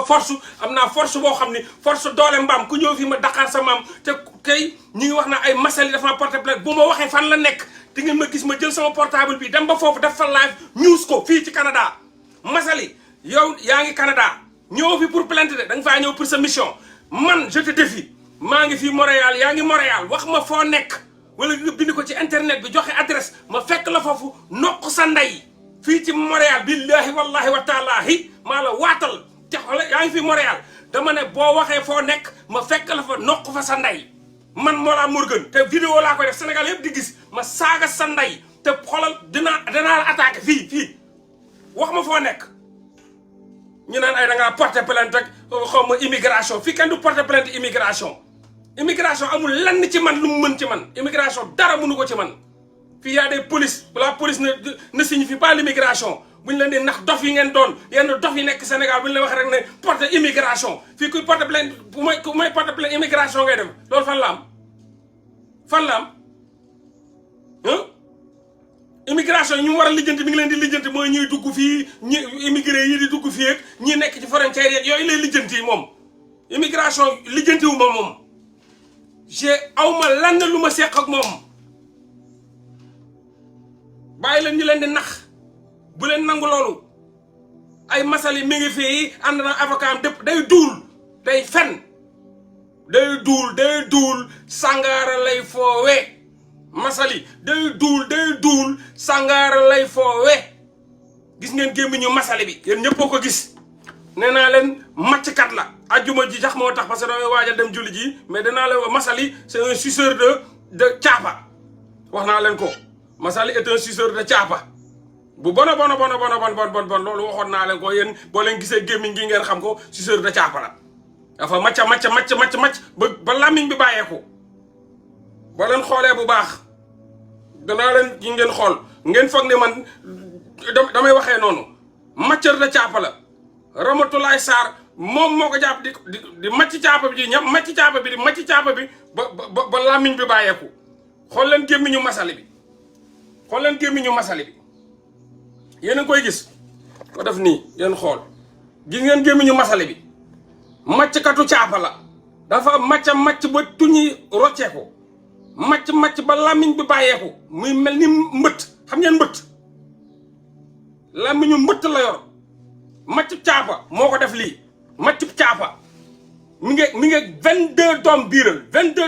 force am naa force boo xam ni force doole mbaam ku ñëw fii ma Dakar sa maam te tey ñi ngi wax na ay Massaly dafa ma porté plainte bu ma waxee fan la nekk di ngeen ma gis ma jël sama portable bi dem ba foofu def fa live news ko fii ci Canada. Massaly yow yaa ngi Canada ñëw fi pour plainte de da nga faa ñëw pour sa mission man je te défie maa ngi fii Montréal yaa ngi Montréal wax ma foo nekk wala nga bind ko ci internet bi joxe adresse ma fekk la foofu nokk sa ndey fii ci Montréal billahi wallahi wa taalaahi maa la waatal te xoolal yaa ngi fii Montréal dama ne boo waxee foo nekk ma fekk la fa nokk fa sa ndey man Mollah Morgun te vidéo laa koy def Sénégal yëpp di gis ma saaga sa ndey te xoolal danaa la attaqué fii wax ma foo nekk ñu naan ay da ngaa porté plainte rek xaw ma immigration fii kenn du porté plainte immigration amul lenn ci man lu mu mën ci man immigration dara mënu ko ci man fii y a des polices la police ne signifie pas l'immigration bu ñu leen di nax dof yi ngeen doon yenn dof yi nekk Sénégal bu ñu la waxee rek ne porté immigration fii kuy porté plainte ku may porté plainte immigration ngay def loolu fan la am immigration yi ñu war a lijjanti mi ngi leen di lijjanti mooy ñuy dugg fii ñi immigré yi di dugg fii ak ñi nekk ci frontière yeeg yooyu lay lijjanti moom immigration lijjanti wu ma moom awma lan lu ma seq ak moom bàyyi leen ñu leen di nax bu leen nangu loolu ay Massaly mi ngi fii ànd na avocat am dëpp day duul day fen day duul sàngaara lay foowee Massaly day duul sàngaara lay foowee gis ngeen gémmiñu Massaly bi yéen ñëpp ko gis nee naa leen màcckat la ajjuma ji sax moo tax parce que damay waajal dem julli ji mais danaa leen Massaly c'est un suceur de caapa wax naa leen ko Massaly est un suceur de caapa bu bon loolu waxoon naa leen ko yéen boo leen gisee gémmiñ gi ngeen xam ko suceur de caapa la dafa macc ba làmmiñ bi bàyyeeku boo leen xoolee bu baax danaa leen ci ngeen xool ngeen foog ne man damay waxee noonu matière de caapa la Ramatoulaye Sarr moom moo ko jàpp di macc caapa bi di macc caapa bi ba làmmiñ bi bàyyeeku xool leen gémmiñu Massaly bi yéen a ngi koy gis ko def nii yéen xool gis ngeen gémmiñu Massaly bi macckatu caapa la dafa macc ba tuñi rocceeku macc ba làmmiñ bi bàyyeeku muy mel ni mbëtt xam ngeen mbëtt làmmiñu mbëtt la yor macc caapa moo ko def lii macc caapa mi ngi 22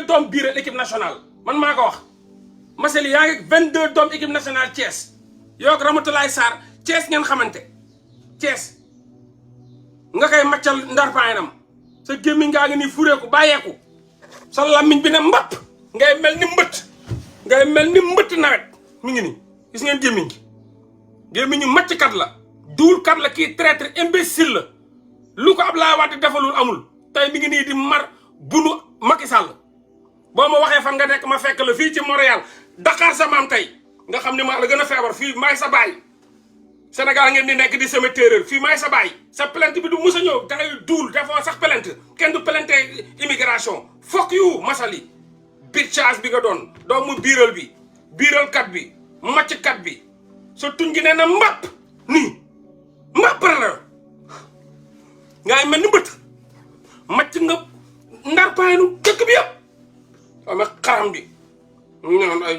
doom biiral équipe nationale man maa ko wax Massaly yaa ngi 22 doom équipe nationale Thiès yow ak Ramatoulaye Sarr Thiès ngeen xamante Thiès nga koy maccal ndarpaanam sa gémmiñ ngaa ngi nii fureeku bàyyeeku sa làmmiñ bi ne mbapp ngay mel ni mbëtt nawet mi ngi nii gis ngeen gémmiñ gi gémmiñu macckat la duulkat la kii traître imbécile la lu ko Abdoulaye Wade defalul amul tey mi ngi nii di mar bunu Macky Sall boo ma waxee fan nga nekk ma fekk la fii ci Montréal Dakar sa maam tey nga xam ne maa la gën a feebar fii maay sa baay Sénégal ngeen di nekk di sama terreur fii maay sa baay sa plainte bi du mus a ñëw dangay duul defoo sax plainte kenn du plainte immigration fuck you Massaly bitchage bi nga doon doomu biiralkat bi macckat bi sa tuñ gi nee na mbapp nii mbapp la ngay mel ni mbët macc nga ndar paaynu dëkk bi yëpp ama xaram bi ñoom ay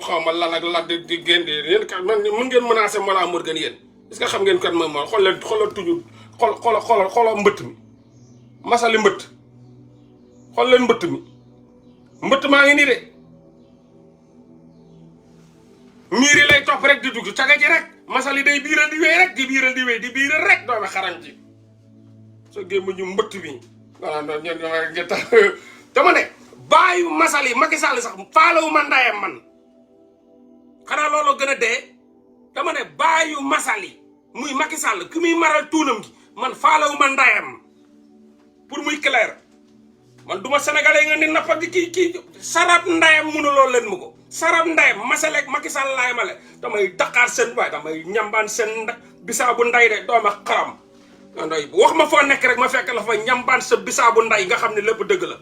xaw ma lan ak lan di génn yéen kat man mën ngeen menacé Mollah Morgun yéen est-ce que xam ngeen kat moom moo xoolal tuju xoolal mbëtt mi Massaly mbëtt xool leen mbëtt maa ngi nii de miir yi lay topp rek di dugg caga ji rek Massaly day biiral di wéy rek di biiral rek doome xaram ci sa gémmiñu mbëtt bi wala ñen tax dama ne baayu Massaly Macky Sall sax faalawu ma ndayam man xanaa loolu gën a dee dama ne baayu Massaly muy Macky Sall ki muy maral tuunam gi man faalawu ma ndayam pour muy clair man duma sénégalais nga ni nappa di kii sarab ndayam mënuloo leen mu ko sarab ndayam Massaly ak Macky Sall laay male damay daqaar seen waay damay ñambaan seen bisaabu nday de dooma xaram nday wax ma foo nekk rek ma fekk la fa ñambaan sa bisaabu nday nga xam ne lépp dëgg la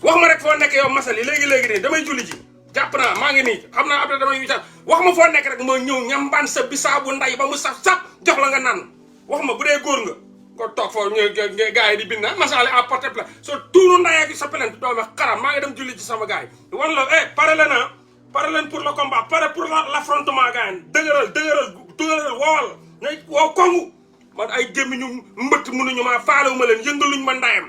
wax ma rek foo nekk yow Massaly léegi nii damay julli ji jàpp naa maa ngi nii xam naa après damay witaan wax ma foo nekk rek ma ñëw ñambaan sa bisaabu nday ba mu saf jox la nga naan wax ma bu dee góor nga nga toog foofu nga gars yi di bind Massaly a porté plainte soo tuuru ndayee gi sa plainte doome xaram maa ngi dem julli ci sama gars yi wan la pare leen pare leen pour le combat pare pour l'affrontement gars yi dëgëral woowal na wow kongu man ay gémmiñu mbëtt mënuñu maa faalewuma leen yëngaluñ ma ndayam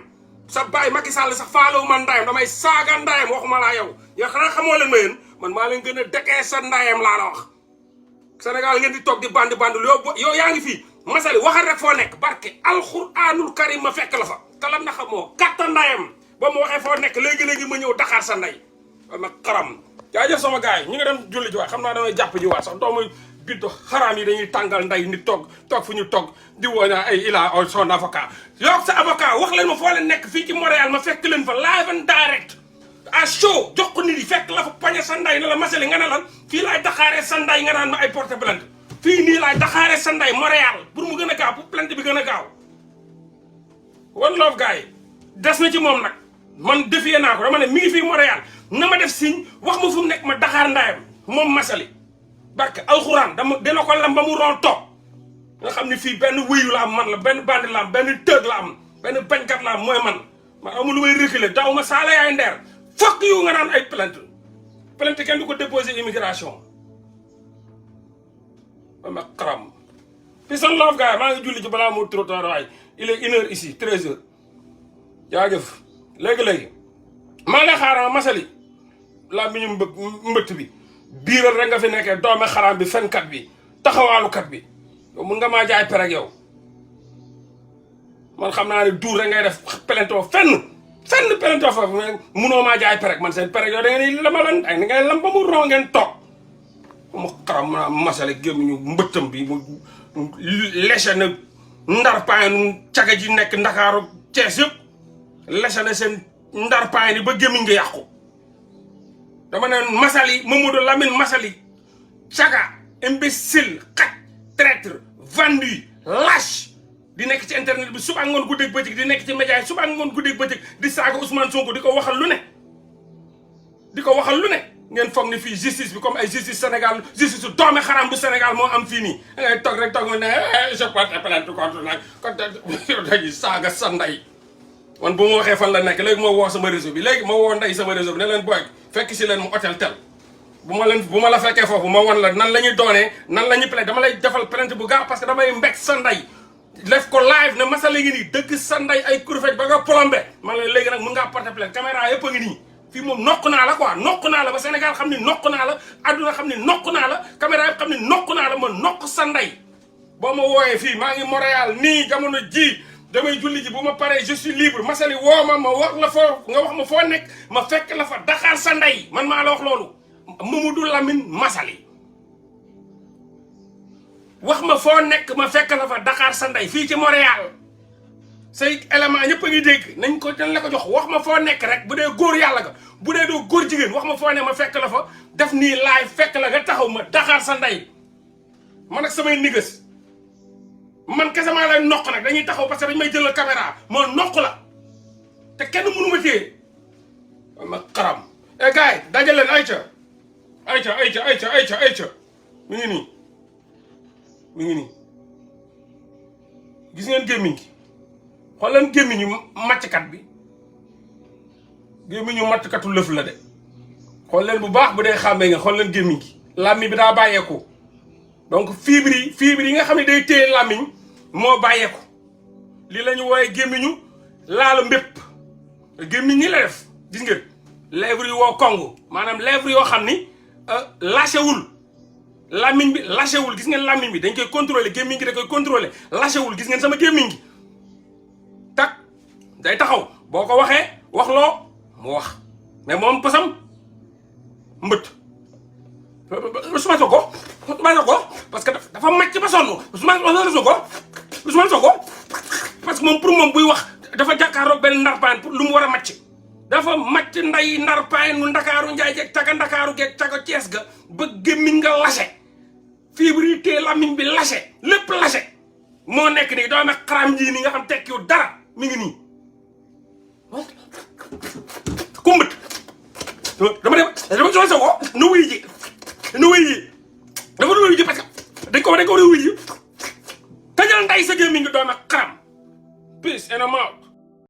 sa baay Macky Sall sax faalewu ma ndayam damay saaga ndayam waxuma laa yow xanaa xamoo leen ma yéen man maa leen gën a dekee sa ndayam laa la wax Sénégal ngeen di toog di bandi yow yaa ngi fii Massaly waxal rek foo nekk barke alxuraanul karim ma fekk la fa kalam na xamoo katta ndayam ba mu waxee foo nekk léegi-léegi ma ñëw Dakar sa nday ma xaram jaajëf sama gars yi ñu nga dem julli ji waat xam naa damay jàpp ji waat sax doomu biddo xaraam yi dañuy tàngal nday nit toog fu ñu toog di woo naa ay il a son avocat yow sa avocat wax leen ma foo leen nekk fii ci Montréal ma fekk leen fa live and direct à chaud jox ko nit yi fekk la fa poñe sa nday ne la Massaly nga ne lan fii laay daxaaree sa nday nga naan ma ay porte plainte fii nii laay daxaaree sa nday Montréal pour mu gën a gaaw pour plainte bi gën a gaaw one love gars yi des na ci moom nag man defee naa ko dama ne mi ngi fii Montréal na ma def signe wax ma fu mu nekk ma daxaar ndayam moom Massaly barke alxuraan dina ko lam ba mu ron toog nga xam ne fii benn wéyu la am man la benn bandi la am benn tëg la am benn bañkat la am mooy man amul lu may reculer daw ma saala yaay ndeer fokk yu nga naan ay plainte kenn du ko déposer immigration ma xaram peace and love gars maa ngi julli ci balaa moo trottoir waay il est 1h ici 13h jaajëf léegi-léegi maa ngi xaaral Massaly laa mi ñu mbëtt bi biiral rek nga fi nekkee doome xaraam bi fenkat bi taxawaalukat bi yow mun nga maa jaay perek yow man xam naa ne duur rek ngay def pelentoo fenn pelentoo fa munoo maa jaay perek man seen perek yow da ngeen di lamalan ay ni ngay lam ba mu ron ngeen toog mu xaram ma Massaly gémmiñu mbëttam bi mu léché na ndar paayanu caga ji nekk Ndakaaru Cees yëpp léché na seen ndar paayan yi ba gémmiñ nga yàqu dama ne Massaly Mamadou Lamine Massaly caga imbécile xaj traître vendu lâche di nekk ci internet bi suba ngoon guddeeg bëccëg di nekk ci média yi suba ngoon guddeeg bëccëg di saaga Ousmane Sonko di ko waxal lu ne ngeen foog ni fii justice bi comme ay justice Sénégal justice su doomi xaram bu Sénégal moo am fii nii da ngay toog rek toog ne je porte plainte contre nag kon dañuy saaga sa ndey man bu ma waxee fan la nekk léegi ma woo sama réseau bi léegi ma woo ndey sama réseau bi ne leen booy fekk si leen mu hôtel tel bu ma la fekkee foofu ma wan la nan la ñuy doonee nan la ñuy plainte dama lay defal plainte bu gaaw parce que damay mbéj sa ndey def ko live ne Massaly ngi nii dëgg sa ndey ay kurfej ba nga plombé man la léegi nag mun ngaa porter plainte caméra yëpp a ngi nii fii moom nokk naa la quoi nokk naa la ba Sénégal xam ni nokk naa la adduna xam ni nokk naa la caméra yëpp xam ni nokk naa la ma nokk sa ndey boo ma wooyee fii maa ngi Montréal nii jamono ji damay julli ji bu ma paree je suis libre Massaly woo ma wax la foo nga wax ma foo nekk ma fekk la fa Dakar sa ndey man maa la wax loolu Mamadou Lamine Massaly wax ma foo nekk ma fekk la fa Dakar sa ndey fii ci Montréal say élément ñëpp a ngi dégg nañ la ko jox wax ma foo nekk rek bu dee góor yàlla nga bu dee doo góor jigéen wax ma foo ne ma fekk la fa def nii live fekk la nga taxaw ma Dakar sa ndey man ak samay nigas man kese maa lay noq nag dañuy taxaw parce que dañu may jëlal caméra moo noq la te kenn mënu ma téye ma xaram gars yi dajaleen ayca mi ngi nii gis ngeen gémmiñ gi xool leen gémmiñu màcckat bi gémmiñu màcckatu lëf la de xool leen bu baax bu dee xàmmee nga xool leen gémmiñ gi làmmiñ bi daa bàyyeeku donc fibre yi nga xam ne day téye làmmiñ moo bàyyeeku lii la ñu wooye gémmiñu laala mbépp gémmiñ nii la def gis ngeen lèvres yi woo kongu maanaam lèvres yoo xam ni lâché wul làmmiñ bi lâché wul gis ngeen làmmiñ bi dañ koy contrôler gémmiñ gi da koy contrôler lâché wul gis ngeen sama gémmiñ gi tak day taxaw boo ko waxee wax loo mu wax mais moom pasam mbët Ousmane Sonko parce que dafa màcc ba sonn Ousmane Sonko parce que moom pour moom buy wax dafa jàkkaarloog benn ndarpaan pour lu mu war a màcc dafa màcc nday ndarpaan nu ndakaaru njaay jeeg caga ndakaaru geeg caga Cees ga ba gémmiñ nga lâché fibre yi tee làmmiñ bi lâché lépp lâché moo nekk nii doome xaram ji ni nga xam tekkiwu dara mi ngi nii kumbët dama Ousmane Sonko na wuy ji dafa du wuy ji parce que dañ ko war a wuy ji tëjal nday sa gémmiñ ngi doome xaram Peace and I'm out.